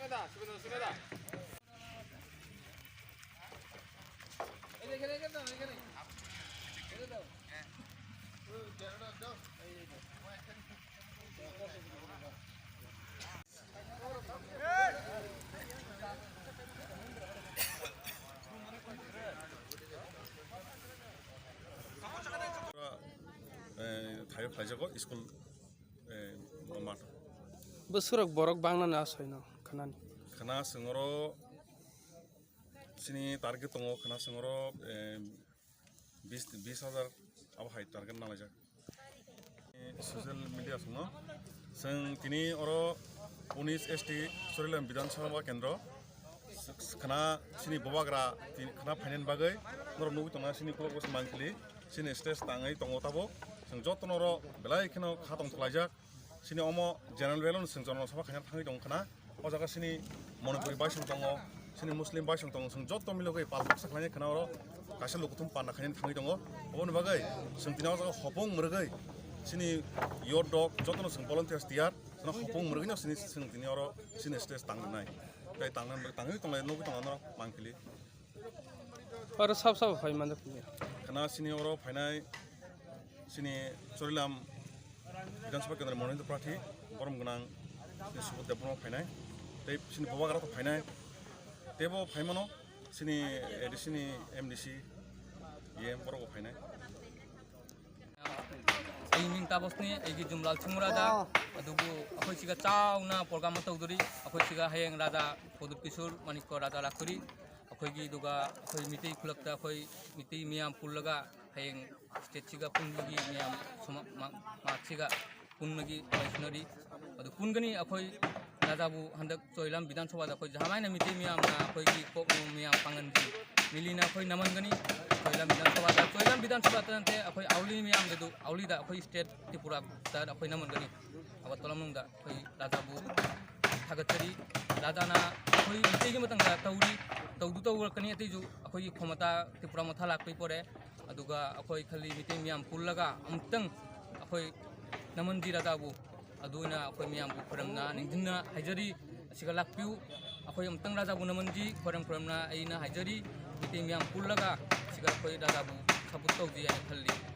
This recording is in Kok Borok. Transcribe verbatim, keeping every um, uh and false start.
Eh, thaio khlaijago school, eh, math. Bwswrok borok bangnani asoino khwnani. Khwna chwng oro chini target tongo, khwna chwng oro, eh, bis, bis hajar abo hai target nalaijak. Social media songno chwng tini oro unis S T Chorilam Bidhan Sabha Kendro khwna chini bubagra tini khwna phainani bagwi norok nugwi tongna chini ukulok bwswk mangpili chini stage tangwi tongo tabuk chwng jotono oro belai kheno kha tongthok laijak chini omo general belai no chwng jono sabha khaina thangwi tong khwna. O jaga chini Manipuri baisong tongo, chini Muslim baisong tongo, chwng joto milogwi pal baksa khlainai khwna oro kaisa lukuthum panda khainani thangwi tongo. Oboni bagwi chwng tini o jaga hopung mwrwgwi chini youth rok jotono chwng volunteers tiyar, chwng hopung mwrwgwino chini chwng tini oro chini stage tangrinai. Tei tangnai tangwi tonglai nugwi tongo norok mangpili. Oro sab sabo phai manjak phai ya. Khwna chini oro phainai chini Chorilam Bidhan Sabha Kendra Mononito Prarthi borom gwnang chini Subodh Debbarma phainai tei chini bubagra to phainai teibo phaimano chini A D C ni M D C E M borok bo phainai. Eiming tabosni eigi jumlal chumura da. Adugu akhoi siga chauna program togduri akhoi siga hayeng raja Pradyut Kishore Manikya raja lakuri akhoi gi duga akhoi mitei khulak ta akhoi mitei miyam pullaga hayeng state siga pungi miyam soma ma ma siga punnagi missionary adu pungani akhoi raja bu handak Choilam Bidhan Sabha da khoi jahamaina miti miyam na khoi ki kok no miyam pangan di. Mili na khoi naman gani Choilam Bidhan Sabha da Choilam Bidhan Sabha tante khoi auli miyam de du auli da khoi state Tripura da khoi naman gani. Agartala mung da khoi raja bu thagat chari raja na khoi miti gi matang da tauri taudu tau kani ati ju khoi khomata Tripura motha lak pai pore aduga khoi khali miti miyam pullaga amtang khoi naman di raja bu. Aduina akhoi miyam bu khoremna ningdinna haijari siga lakpiu akhoi amtang raja bu namanji khorem khoremna aina haijari miti miyam pullaga siga akhoi raja bu sabut tokji ai khalli.